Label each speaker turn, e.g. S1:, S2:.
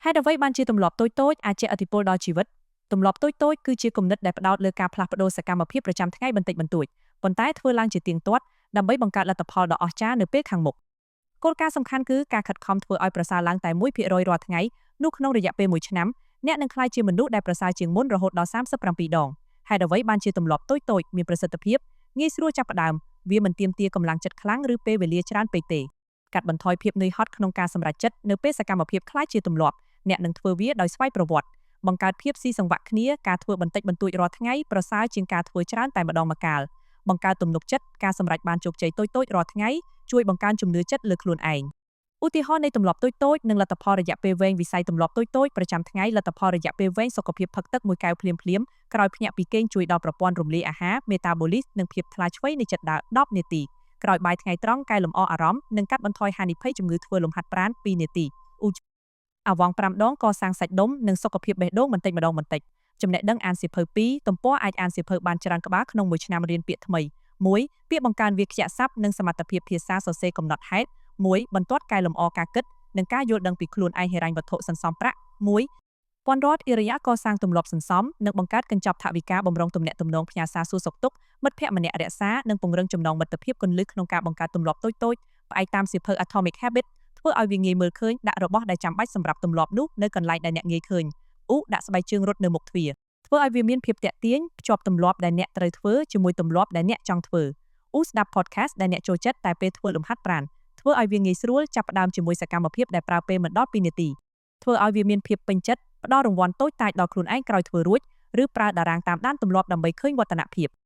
S1: ហេតុអ្វីបានជាទម្លាប់តូចៗអាចជះឥទ្ធិពលដល់ជីវិតទម្លាប់តូចៗគឺជាគំនិតដែលផ្ដោតលើការផ្លាស់ប្ដូរសកម្មភាពប្រចាំថ្ងៃបន្តិចបន្តួចប៉ុន្តែធ្វើឡើងជាទៀងទាត់ដើម្បីបង្កើតលទ្ធផលដ៏អស្ចារ្យនៅពេលខាងមុខគោលការណ៍សំខាន់គឺការខិតខំធ្វើឲ្យប្រសើរឡើងតែ1%រាល់ថ្ងៃនោះក្នុងរយៈពេល1ឆ្នាំអ្នកនឹងក្លាយជាមនុស្សដែលប្រសើរជាងមុនរហូតដល់37ដងហេតុអ្វីបានជាទម្លាប់តូចៗមានប្រសិទ្ធភាពងាយស្រួលចាប់ផ្ដើមវាមិនទាមទារកម្លាំងចិត្តខ្លាំងឬពេលវេលាច្រើនពេកទេកាត់បន្ថយភាពនឿយហត់ក្នុងការសម្រេចចិត្តនៅពេលសកម្មភាពក្លាយជាទម្លាប់អ្នកនឹងធ្វើវាដោយស្វ័យប្រវត្តិបង្កើតភាពស៊ីសង្វាក់គ្នាការធ្វើបន្តិចបន្តួចរាល់ថ្ងៃប្រសើរជាងការធ្វើច្រើនតែម្ដងម្កាលបង្កើតទំនុកចិត្តការសម្រេចបានជោគជ័យតូចៗរាល់ថ្ងៃជួយបង្កើនជំនឿចិត្តលើខ្លួនឯងឧទាហរណ៍នៃទម្លាប់តូចៗនិងលទ្ធផលរយៈពេលវែងវិស័យទម្លាប់តូចៗប្រចាំថ្ងៃលទ្ធផលរយៈពេលវែងសុខភាពផឹកទឹកមួយកែវភ្លាមៗក្រោយភ្ញាក់ពីគេងជួយដល់ប្រព័ន្ធរំលាយអាហារមេតាបូលីសនិងភាពថ្លាឆ្វេងនៃចិត្តដើរ10នាទីក្រោយបាយថ្ងៃត្រង់កែលម្អអារម្មណ៍និងកាត់បន្ថយហានិភ័យជំងឺធ្វើលំហាត់ប្រាណ2នាទីឧអាវង5ដងកសាងសាច់ដុំនិងសុខភាពបេះដូងបន្តិចម្ដងបន្តិចចំណេះដឹងអានសៀវភៅ2ទំព័រអាចអានសៀវភៅបានច្រើនក្បាលក្នុងមួយឆ្នាំរៀនពាក្យថ្មី1ពាក្យបង្កើនវាក្យសព្ទនិងសមត្ថភាពភាសាសរសេរកំណត់ហេតុ1បន្ទាត់កែលម្អការគិតនិងការយល់ដឹងពីខ្លួនឯងហិរញ្ញវត្ថុសន្សំប្រាក់1ពាន់រត់អិរិយាកសាងទម្លាប់សន្សំនិងបង្កើតកញ្ចប់ថវិកាបំរុងទំនាក់ទំនងផ្ញើសារសួរសុខទុក្ខមិត្តភ័ក្តិម្នាក់រក្សានិងពង្រឹងចំណងមិត្តភាពគន្លឹះក្នុងការបង្កើតទម្លាប់តូចៗផ្អែកតាមសៀវភៅ Atomic Habit ធ្វើឲ្យវាងាយមើលឃើញដាក់របស់ដែលចាំបាច់សម្រាប់ទម្លាប់នោះនៅកន្លែងដែលអ្នកងាយឃើញឧដាក់ស្បែកជើងរត់នៅមុខទ្វារធ្វើឲ្យវាមានភាពតាក់ទាញភ្ជាប់ទម្លាប់ដែលអ្នកត្រូវធ្វើជាមួយទម្លាប់ដែលអ្នកចង់ធ្វើឧស្ដាប់ podcast ដែលអ្នកចូលចិត្តតែពេលធ្វើលំហាត់ប្រាណធ្វើឲ្យវាងាយស្រួលចាប់ផ្ដើមជាមួយសកម្មភាពដែលប្រើពេលមិនដល់2នាទីធ្វើឲ្យវាមានភាពពេញចិត្តផ្ដល់រង្វាន់តូចតាចដល់ខ្លួនឯងក្រោយធ្វើរួចឬប្រើតារាងតាមដានទម្លាប់ដើម្បីឃើញវឌ្ឍនភាព។